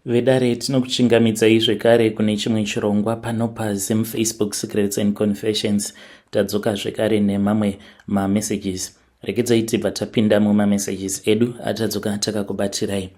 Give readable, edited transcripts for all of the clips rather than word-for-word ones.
Vedare, tinokuchingamidzai zvekare kune chimwe chirongwa pano paZim Facebook Secrets and Confessions. Tadzoka zvekare nemamwe mamessages. Regedzai tibva tapinda mumamessages edu atadzoka takakubatirai.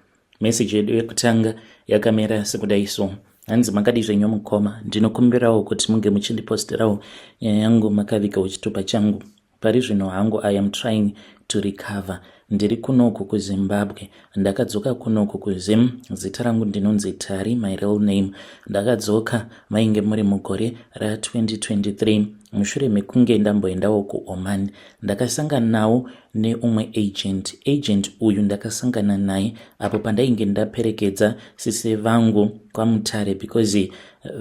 Meseji yedu yekutanga yakamira sekudai so. Hanzi, "Makadi zvenyu mukoma? Ndinokumbirawo kuti munge muchindiposterawo nyaya yangu makavigawo chitupa changu. Pari zvino hangu I am trying to recover. Ndiri kunoku kuZimbabwe, ndakadzoka kunoku kuZim. Zita rangu ndinonzi Tari, my real name. Ndakadzoka mainge muri mugore ra2023 mushure mekunge ndamboendawo kuOman. Ndakasanganawo neumwe agent. Agent uyu ndakasangana naye apo pandainge ndaperekedza sise vangu kwaMutare because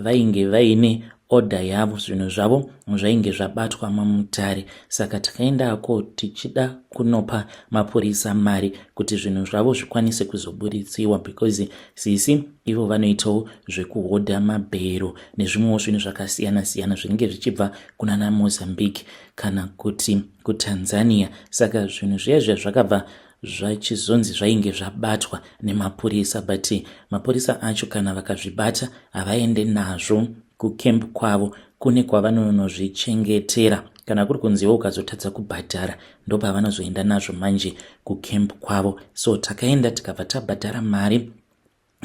vainge vaine order yavo, zvinhu zvavo zvainge zvabatwa maMutare. Saka takaendako tichida kunopa mapurisa mari kuti zvinhu zvavo zvikwanise kuzoburitsiwa because sisi ivo vanoitawo zvekuhodha mabhero nezvimwewo zvinhu zvakasiyana-siyana zvinenge zvichibva kunana Mozambique kana kuti kuTanzania. Saka zvinhu zviya zviya zvakabva zvachizonzi zvainge zvabatwa nemapurisa, but mapurisa acho kana vakazvibata havaende nazvo kucamp kwavo, kune kwavanonozvichengetera. Kana kuri kunziwo ukazotadza kubhadhara, ndopavanozoenda nazvo manje kucamp kwavo. So takaenda tikabva tabhadhara mari.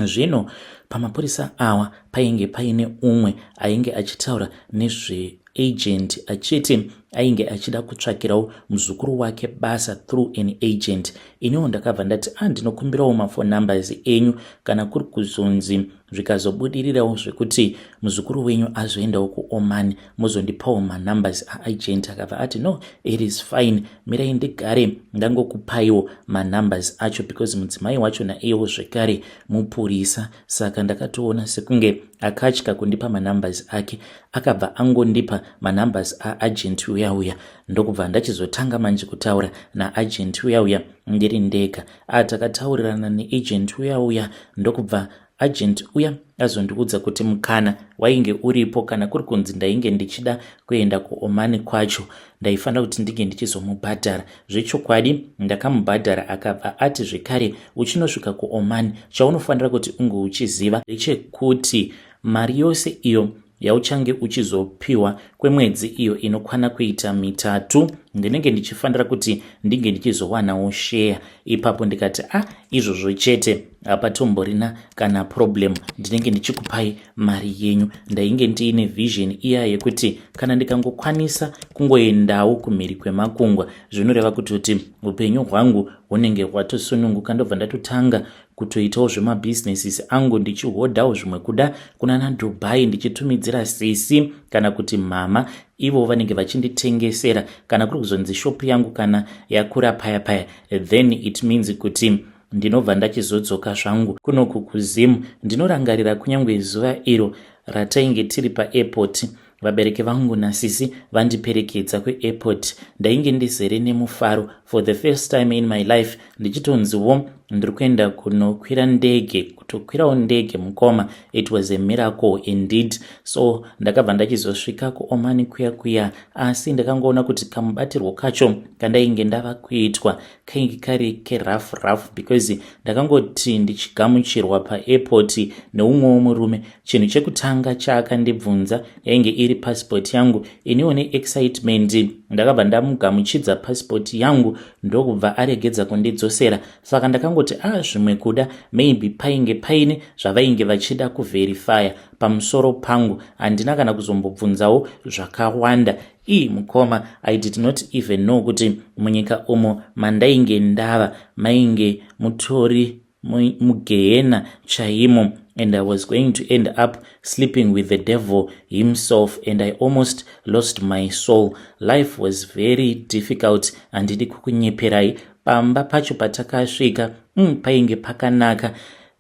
Zvino pamapurisa awa painge paine umwe ainge achitaura nezveagent, achiti ainge achida kutsvakirawo muzukuru wake basa through an agent. Iniwo ndakabva ndati, "A ah, ndinokumbirawo maphone numbers enyu. Kana kuri kuzonzi zvikazobudirirawo zvekuti muzukuru wenyu azoendawo kuOman, muzondipawo manumbers aagent." Akabva ati, "No, it is fine, mirai ndigare ndangokupaiwo manumbers acho," because mudzimai wacho naiyewo zvekare mupurisa. Saka ndakatoona sekunge akatya kundipa manumbers ake. Akabva angondipa manumbers aagent uya uya, ndokubva ndachizotanga manje kutaura naagent uya uya ndiri ndega. Takataurirana neagent uya uya, ndokubva agent uya azondiudza kuti mukana wainge uripo, kana kuri kunzi ndainge ndichida kuenda kuOmani kwacho, ndaifanira kuti ndinge ndichizomubhadhara. Zvechokwadi ndakamubhadhara. Akabva ati zvekare, "Uchinosvika kuOmani, chaunofanira kuti unge uchiziva ndechekuti mari yose iyo yauchange uchizopiwa kwemwedzi iyo inokwana kuita 3, ndinenge ndichifanira kuti ndinge ndichizowanawo share ipapo." Ndikati, "A ah, izvozvo chete hapatomborina kana problem, ndinenge ndichikupai mari yenyu." Ndainge ndiine vision iya yekuti kana ndikangokwanisa kungoendawo kumhiri kwemakungwa, zvinoreva kutoti upenyu hwangu hunenge hwatosununguka. Ndobva ndatotanga kutoitawo zvemabhizinesisi angu, ndichihodhawo zvimwe kuda kunana Dubai, ndichitumidzira sisi kana kuti mama, ivo vanenge vachinditengesera. Kana kuri kuzonzi shopu yangu kana yakura paya paya, then it means kuti ndinobva ndachizodzoka zvangu kunoku kuZimu. Ndinorangarira kunyange zuva iro ratainge tiri paairport, vabereki vangu nasisi vandiperekedza kuairport, ndainge ndizere nemufaro for the first time in my life, ndichitonziwo ndiri kuenda kunokwira ndege, kutokwirawo ndege mukoma. It was a miracle indeed. So ndakabva ndachizosvika kuOmani kuya kuya, asi ndakangoona kuti kamubatirwo kacho kandainge ndava kuitwa kainge kari kerough rough, because ndakangoti ndichigamuchirwa paairport neumwewo murume, chinhu chekutanga chaakandibvunza yainge iri passport yangu. Iniwo neexcitement ndakabva ndamugamuchidza passport yangu, ndokubva aregedza kundidzosera. Saka ndakangoti, "A ah, zvimwe kuda maybe painge paine zvavainge vachida kuverifya pamusoro pangu." Handina kana kuzombobvunzawo zvakawanda. Ii mukoma, I did not even know kuti munyika umo mandainge ndava mainge mutori mugehena chaimo, and I was going to end up sleeping with the devil himself, and I almost lost my soul. Life was very difficult, handidi kukunyeperai. Pamba pacho patakasvika, painge pakanaka.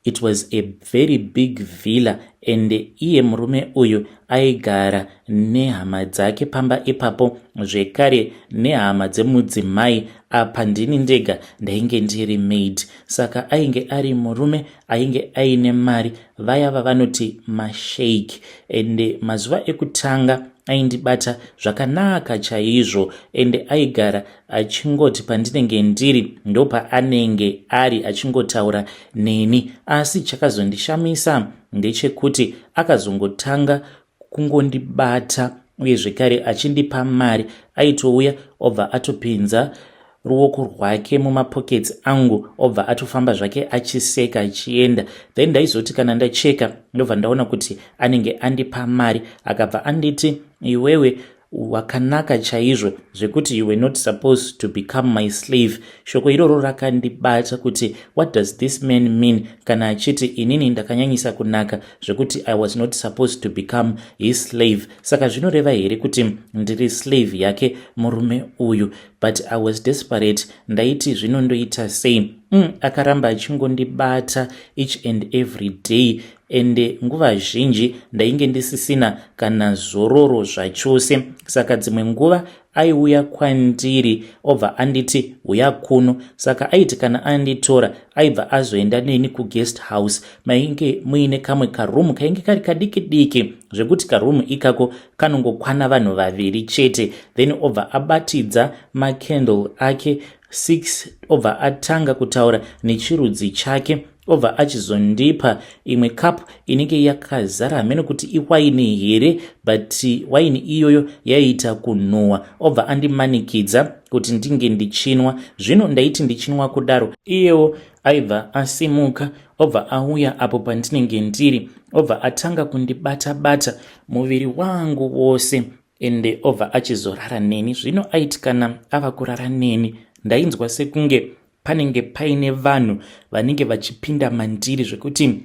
It was a very big villa, and iye murume uyu aigara nehama dzake pamba ipapo, zvekare nehama dzemudzimai. Apa ndini ndega ndainge ndiri maid. Saka ainge ari murume ainge aine mari, vaya vavanoti masheik. And mazuva ekutanga Aindibata zvakanaka chaizvo, ende aigara achingoti pandinenge ndiri ndopaanenge ari, achingotaura neni. Asi chakazondishamisa ndechekuti akazongotanga kungondibata uye zvekare achindipa mari. Aitouya obva atopinza ruoko rwake mumapokets angu, obva atofamba zvake achiseka achienda. Then ndaizoti kana ndacheka, ndobva ndaona kuti anenge andipa mari. Akabva anditi, "Iwewe wakanaka chaizvo zvekuti you were not supposed to become my slave." Shoko iroro rakandibata kuti what does this man mean kana achiti inini ndakanyanyisa kunaka zvekuti I was not supposed to become his slave? Saka zvinoreva here kuti ndiri slave yake murume uyu? But I was desperate. Ndaiti zvinondoita sei? Akaramba achingondibata each and every day, ende nguva zhinji ndainge ndisisina kana zororo zvachose. Saka dzimwe nguva aiuya kwandiri obva anditi, "Uya kuno." Saka aiti kana anditora, aibva azoenda neni kuguest house mainge muine kamwe karumu kainge kari kadiki diki, zvekuti karumu ikako kanongokwana vanhu vaviri chete. Then obva abatidza macandle ake 6, obva atanga kutaura nechirudzi chake, obva achizondipa imwe kapu inenge yakazara, hamene kuti iwaini here, but waini iyoyo yaiita kunhuhwa. Obva andimanikidza kuti ndinge ndichinwa. Zvino ndaiti ndichinwa kudaro, iyewo aibva asimuka, obva auya apo pandinenge ndiri, obva atanga kundibata bata muviri wangu wose, ende obva achizorara neni. Zvino aiti kana ava kurara neni, ndainzwa sekunge panenge paine vanhu vanenge vachipinda mandiri, zvekuti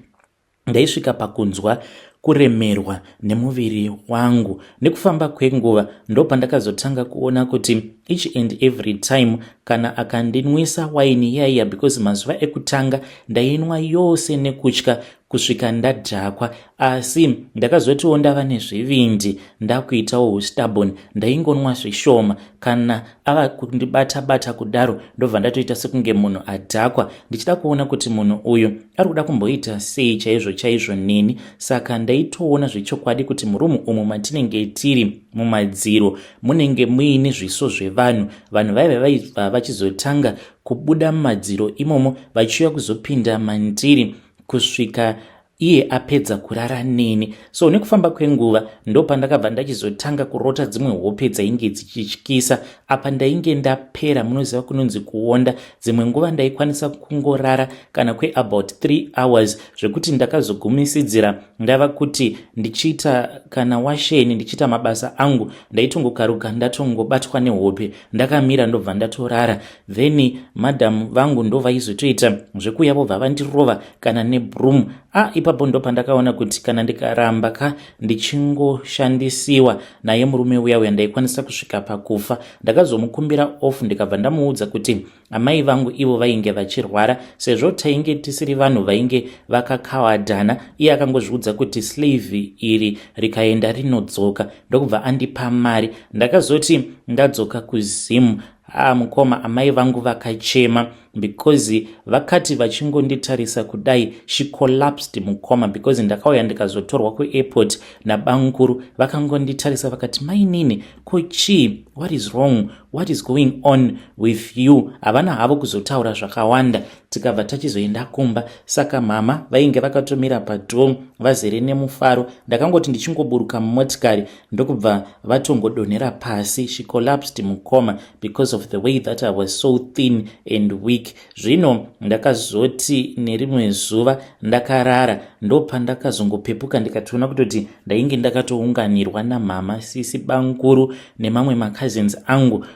ndaisvika pakunzwa kuremerwa nemuviri wangu. Nekufamba kwenguva ndopandakazotanga kuona kuti each and every time kana akandinwisa waini yaiya, because mazuva ekutanga ndainwa yose nekutya kusvika ndadhakwa, asi ndakazotiwo ndava nezvivindi, ndakuitawo ustubborn, ndaingonwa zvishoma. Kana ava kundibata-bata kudaro, ndobva ndatoita sekunge munhu adhakwa, ndichida kuona kuti munhu uyu ari kuda kumboita sei chaizvo chaizvo neni. Saka ndaitoona zvechokwadi kuti murumu umu matinenge tiri, mumadziro munenge muine zviso zvevanhu. Vanhu vaiva vaibva vachizotanga kubuda mumadziro imomo vachiuya kuzopinda mandiri kusvika iye apedza kurara neni. So nekufamba kwenguva ndopandakabva ndachizotanga kurota dzimwe hope dzainge dzichityisa. Apa ndainge ndapera, munoziva kunonzi kuonda. Dzimwe nguva ndaikwanisa kungorara kana kweabout 3 hours, zvekuti ndakazogumisidzira ndava kuti ndichiita kana washeni, ndichiita mabasa angu, ndaitongokaruka ndatongobatwa nehope ndakamira, ndobva ndatorara. Then madhamu vangu ndo vaizotoita zvekuuya, vobva vandirova kana nebroom. A, ipapo ndo pandakaona kuti kana ndikaramba ka ndichingoshandisiwa naye murume uya uya, ndaikwanisa kusvika pakufa. Ndakazomukumbira off, ndikabva ndamuudza kuti amai vangu ivo vainge vachirwara, sezvo tainge tisiri vanhu vainge vakakawadhana. Iye akangozviudza kuti slave iri rikaenda rinodzoka, ndokubva andipa mari. Ndakazoti ndadzoka kuZimu, a, mukoma, amai vangu vakachema because vakati vachingonditarisa kudai, she collapsed, mukoma, because ndakauya ndikazotorwa kuairport nabamukuru. Vakangonditarisa vakati, "Mainini, ko chii? What is wrong? What is going on with you?" Havana havo kuzotaura zvakawanda, tikabva tachizoenda kumba. Saka mama vainge vakatomira padoor vazere nemufaro. Ndakangoti ndichingoburuka mumotikari, ndokubva vatongodonhera pasi. She collapsed, mukoma, because of the way that I was so thin and weak. Zvino ndakazoti nerimwe zuva ndakarara, ndopandakazongopepuka ndikatoona kutoti ndainge ndakatounganirwa namama, sisi, bamukuru nemamwe macousins angu,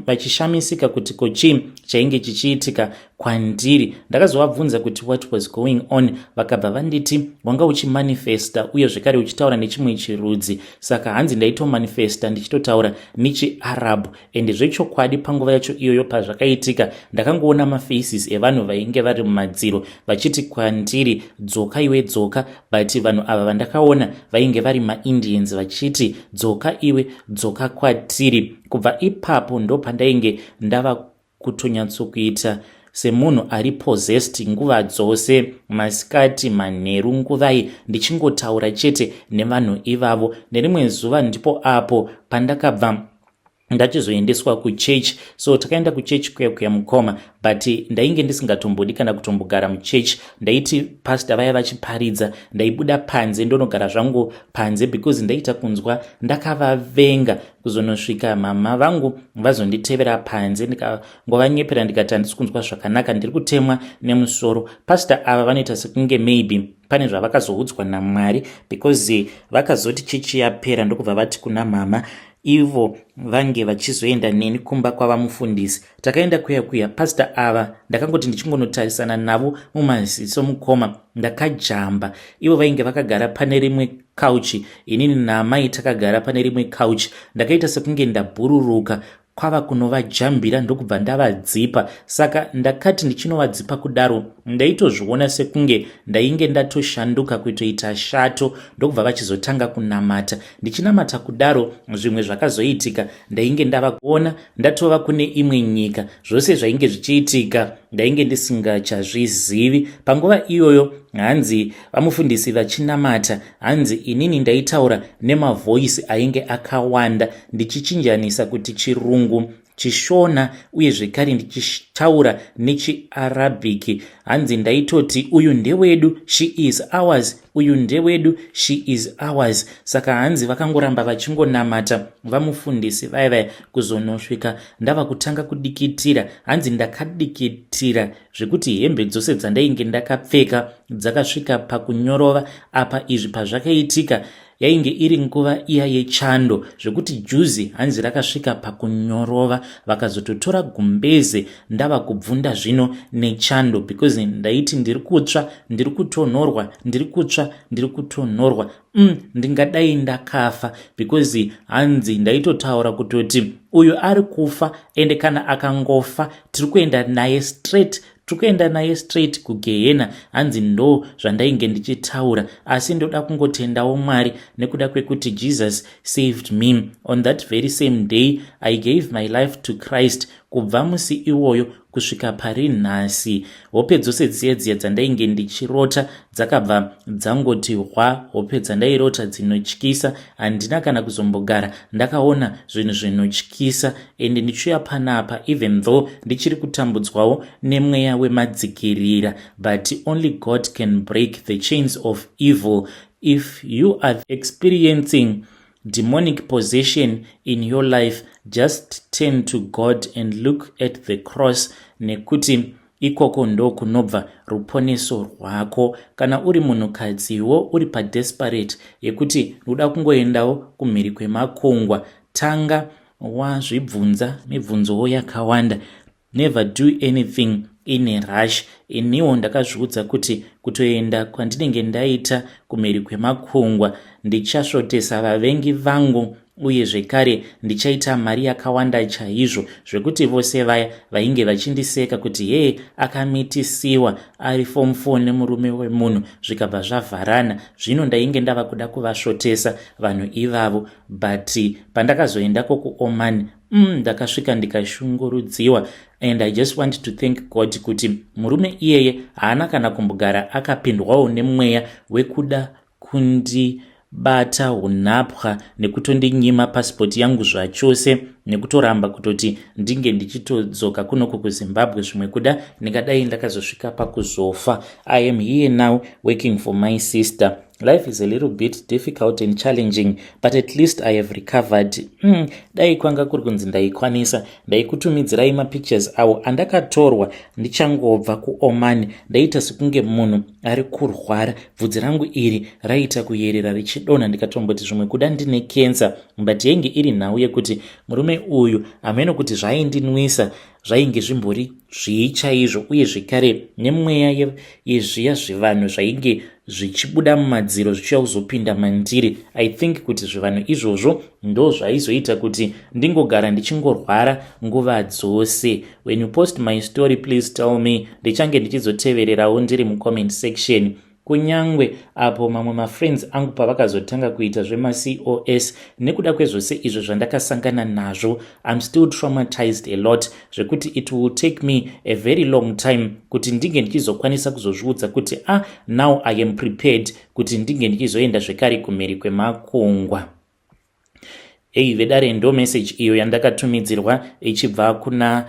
vachishamisika kuti ko chii chainge chichiitika kwandiri. Ndakazovabvunza kuti what was going on, vakabva vanditi, "Wanga uchimanifesta uye zvekare uchitaura nechimwe chirudzi." Saka hanzi ndaitomanifesta ndichitotaura nechiArab. Ende zvechokwadi, panguva yacho iyoyo pazvakaitika, ndakangoona mafaces evanhu vainge vari mumadziro vachiti kwandiri, "Dzoka iwe, dzoka." But vanhu ava vandakaona vainge vari maIndians, vachiti, "Dzoka iwe, dzoka kwatiri." Kubva ipapo ndo pandainge ndava kutonyatsokuita semunhu ari possessed nguva dzose, masikati, manheru, nguvai, ndichingotaura chete nevanhu ivavo. Nerimwe zuva ndipo apo pandakabva ndachizoendeswa kuchechi. So takaenda kuchechi kuya kuya, mukoma, but ndainge ndisingatombodi kana kutombogara muchechi. Ndaiti pastor vaya vachiparidza, ndaibuda panze, ndonogara zvangu panze because ndaita kunzwa ndakavavenga. Kuzonosvika mama vangu vazonditevera panze, ndikangovanyepera ndikati handisi kunzwa zvakanaka, ndiri kutemwa nemusoro. Pastor ava vanoita sekunge maybe pane zvavakazoudzwa naMwari because vakazoti chechi yapera, ndokubva vati kuna mama ivo vange vachizoenda neni kumba kwavamufundisi. Takaenda kuya kuya, pastor ava ndakangoti ndichingonotarisana navo mumaziso, mukoma, ndakajamba. Ivo vainge vakagara pane rimwe couch, inini naamai takagara pane rimwe couch. Ndakaita sekunge ndabhururuka kwava kunovajambira, ndokubva ndavadzipa. Saka ndakati ndichinovadzipa kudaro, ndaitozviona sekunge ndainge ndatoshanduka kuitoita shato. Ndokubva vachizotanga kunamata. Ndichinamata kudaro, zvimwe zvakazoitika, ndainge ndava kuona ndatova kune imwe nyika. Zvose zvainge zvichiitika ndainge ndisingachazvizivi panguva iyoyo. Hanzi vamufundisi vachinamata, hanzi inini ndaitaura nemavoices ainge akawanda, ndichichinjanisa kuti Chirungu, Chishona, uye zvekare ndichitaura nechiArabic. Hanzi ndaitoti, "Uyu ndewedu, she is ours, uyu ndewedu, she is ours." Saka hanzi vakangoramba vachingonamata vamufundisi vaya vaya kuzonosvika ndava kutanga kudikitira. Hanzi ndakadikitira zvekuti hembe dzose dzandainge ndakapfeka dzakasvika pakunyorova. Apa izvi pazvakaitika yainge iri nguva iya yechando, zvekuti juzi hanzi rakasvika pakunyorova. Vakazototora gumbeze, ndava kubvunda zvino nechando because ndaiti ndiri kutsva, ndiri kutonhorwa, ndiri kutsva, ndiri kutonhorwa. Ndingadai ndakafa because hanzi ndaitotaura kutoti uyu ari kufa, ende kana akangofa tiri kuenda naye straight, tiri kuenda naye straight kugehena. Hanzi ndo zvandainge ndichitaura. Asi ndoda kungotendawo Mwari nekuda kwekuti Jesus saved me. On that very same day I gave my life to Christ. Kubva musi iwoyo kusvika pari nhasi, hope dzose dziya dziya dzandainge ndichirota dzakabva dzangoti hwa. Hope dzandairota dzinotyisa, handina kana kuzombogara ndakaona zvinhu zvinotyisa. Ende ndichiuya panapa, even though ndichiri kutambudzwawo nemweya wemadzikirira, but only God can break the chains of evil. If you are experiencing demonic possession in your life, just turn to God and look at the cross, nekuti ikoko ndo kunobva ruponeso rwako. Kana uri munhukadziwo uri padesperate yekuti uda kungoendawo kumhiri kwemakungwa, tanga wazvibvunza mibvunzowo yakawanda. Never do anything in a rush. Iniwo ndakazviudza kuti kutoenda kwandinenge ndaita kumhiri kwemakungwa, ndichasvotesa vavengi vangu, uye zvekare ndichaita mari yakawanda chaizvo, zvekuti vose vaya vainge vachindiseka kuti hee, akamitisiwa ari form 4 nemurume wemunhu, zvikabva zvavharana. Zvino ndainge ndava kuda kuvasvotesa vanhu ivavo. But pandakazoendako kuOman, ndakasvika ndikashungurudziwa, and I just want to thank God kuti murume iyeye haana kana kumbogara akapindwawo nemweya wekuda kundibata unhapwa nekutondinyima pasipoti yangu zvachose, nekutoramba kutoti ndinge ndichitodzoka kunoko kuZimbabwe. Zvimwe kuda ndingadai ndakazosvika pakuzofa. I am here now working for my sister. Life is a little bit difficult and challenging, but at least I have recovered. Dai kwanga kuri kunzi ndaikwanisa, ndaikutumidzirai mapictures avo andakatorwa ndichangobva kuOman. Ndaita sekunge munhu ari kurwara. Bvudzi rangu iri raita kuyerera richidonha, ndikatomboti zvimwe kuda ndine kensa, but yainge iri nhau yekuti murume uyu hameno kuti zvaindinwisa zvainge zvimbori zvii chaizvo, uye zvekare nemweya yezviya zvivanhu zvainge zvichibuda mumadziro zvichiuya kuzopinda mandiri. I think kuti zvivanhu izvozvo ndo zvaizoita kuti ndingogara ndichingorwara nguva dzose. When you post my story, please tell me. Ndichange ndichizotevererawo ndiri mucomment section. Kunyangwe apo mamwe mafriends angu pavakazotanga kuita zvemaCOS, nekuda kwezvose izvo zvandakasangana nazvo, I'm still traumatized a lot, zvekuti it will take me a very long time kuti ndinge ndichizokwanisa kuzozviudza kuti, "Ah, now I am prepared kuti ndinge ndichizoenda zvekare kumhiri kwemakungwa." Ei vedare, ndo message iyo yandakatumidzirwa ichibva kuna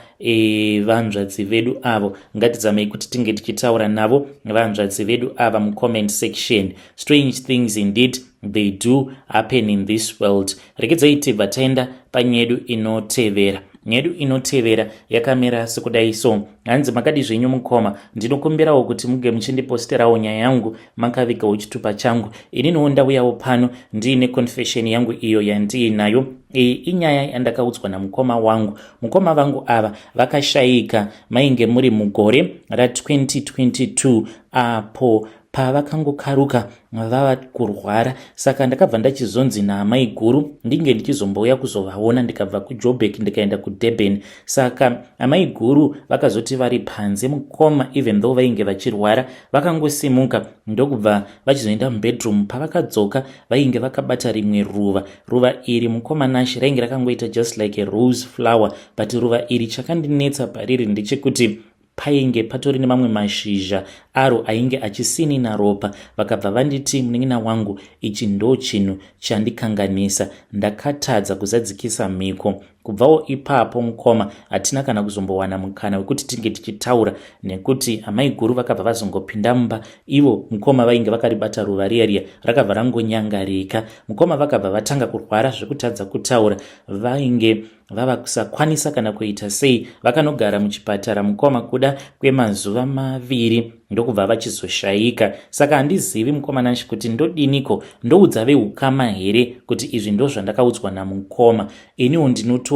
vanzvadzi vedu avo. Ngatizamei kuti tinge tichitaura navo vanzvadzi vedu ava mucomment section. Strange things indeed, they do happen in this world. Regedzai tibva taenda panyedu inotevera. Nyedu inotevera yakamira sekudai so. Hanzi, "Makadi zvenyu mukoma? Ndinokumbirawo kuti muge muchindiposterawo nyaya yangu makavigawo chitupa changu. Ininiwo ndauyawo pano ndiine confession yangu iyo yandiinayo. Iyi inyaya yandakaudzwa namukoma wangu. Mukoma vangu ava vakashayika mainge muri mugore ra2022, apo pavakangokaruka vava kurwara. Saka ndakabva ndachizonzi naamai guru ndinge ndichizombouya kuzovaona. Ndikabva kuJoburg ndikaenda kuDurban. Saka amai guru vakazoti vari panze, mukoma, even though vainge vachirwara, vakangosimuka ndokubva vachizoenda mubedroom. Pavakadzoka vainge vakabata rimwe ruva. Ruva iri, mukoma Nashi, rainge rakangoita just like a rose flower, but ruva iri, chakandinetsa pariri ndechekuti painge patori nemamwe mashizha aro ainge achisinina ropa. Vakabva vanditi, 'Munin'ina wangu, ichi ndo chinhu chandikanganisa. Ndakatadza kuzadzikisa mhiko.' Kubvawo ipapo, mukoma, hatina kana kuzombowana mukana wekuti tinge tichitaura, nekuti amai guru vakabva vazongopinda mumba. Ivo mukoma vainge vakaribata ruva riya riya, rakabva rangonyangarika. Mukoma vakabva vatanga kurwara zvekutadza kutaura. Vainge vava kusakwanisa kana kuita sei. Vakanogara muchipatara, mukoma, kuda kwemazuva 2, ndokubva vachizoshayika. Saka handizivi, mukoma Nashi, kuti ndodiniko. Ndoudza veukama here kuti izvi ndo zvandakaudzwa namukoma? Iniwo ndinototya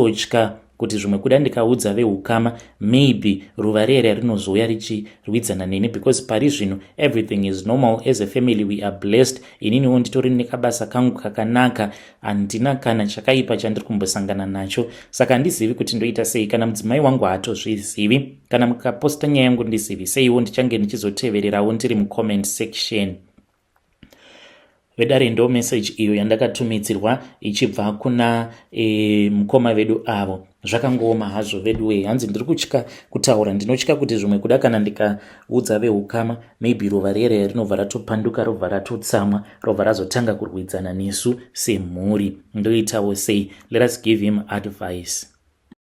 kuti zvimwe kuda ndikaudza veukama, maybe ruva rere rinozouya richirwidzana neni, because pari zvino everything is normal. As a family we are blessed. Ininiwo nditori nekabasa kangu kakanaka, handina kana chakaipa chandiri kumbosangana nacho. Saka handizivi kuti ndoita sei. Kana mudzimai wangu haatozvizivi. Kana mukaposta nyaya yangu, ndiziviseiwo, ndichange ndichizotevererawo ndiri mucomment section." Vedare, ndo message iyo yandakatumidzirwa ichibva kuna mukoma vedu avo. Zvakangooma hazvo vedu wei. Hanzi, "Ndiri kutya kutaura. Ndinotya kuti zvimwe kuda kana ndikaudza veukama, maybe ruva rere rinobva ratopanduka, robva ratotsamwa, robva razotanga kurwidzana nesu semhuri. Ndoitawo sei?" Let us give him advice.